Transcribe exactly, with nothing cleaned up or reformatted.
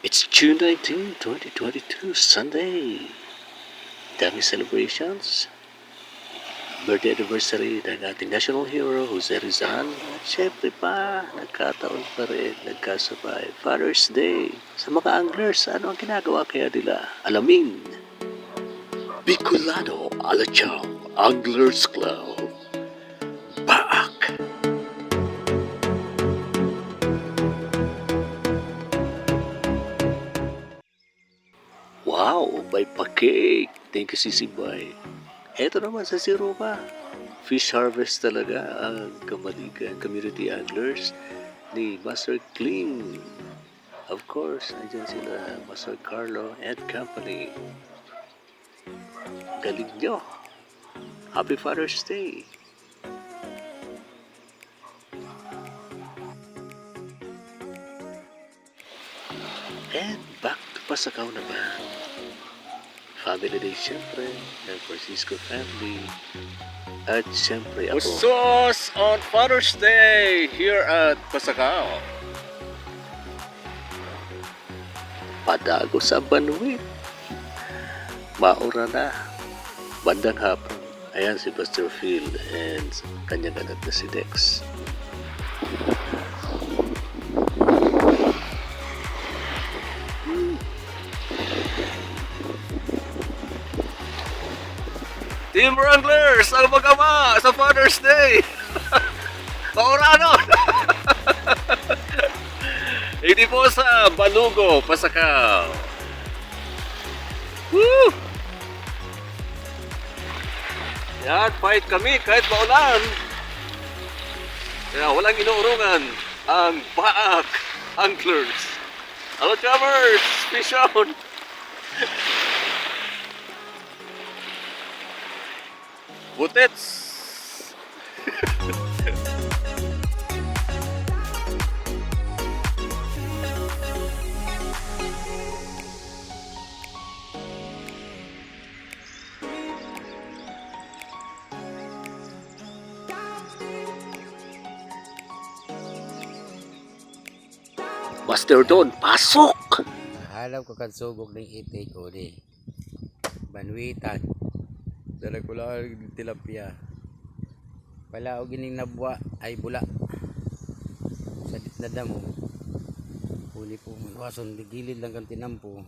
It's June nineteen, twenty twenty-two, Sunday. Dami celebrations. Birthday anniversary ng ating national hero, Jose Rizal. At syempre pa, nagkataon pa rin, nagkasabay, Father's Day. Sa mga anglers, ano ang ginagawa kaya nila? Alamin. Bicolano Alachang Anglers Club. Baak. Wow, may pa-cake. Thank you, Sisibay. Eto naman sa Siruma. Fish harvest talaga ang Kamaligan Community Anglers ni Master Kling. Of course, andyan sila, Master Carlo and company. Galing nyo. Happy Father's Day. And back to Pasakaw naman. Family Day, syempre, ng Francisco family. At syempre, ako. Usos on Father's Day here at Pasakaw. Padagos sa banwit. Maura na. Bandang hapon. Ayan si Pastor Phil and kanyang anak na si Dex. Team Wranglers, ang mag-ama sa Father's Day! Pauranon! Hindi po sa Balugo, Pasakaw. Woo! Yan, fight kami kahit maulan. Kaya walang inuurungan ang Baak Anglers. Hello, Chavers! Fish on! Butets! Master Don, pasok! Alam ko kan subok ning itik, o di. Banwitan. Dala ko lang ang tilapia. Palaog ining nabwa ay bula. Sadit na damo. Huli po, maluwason, di gilid lang kan tinampo.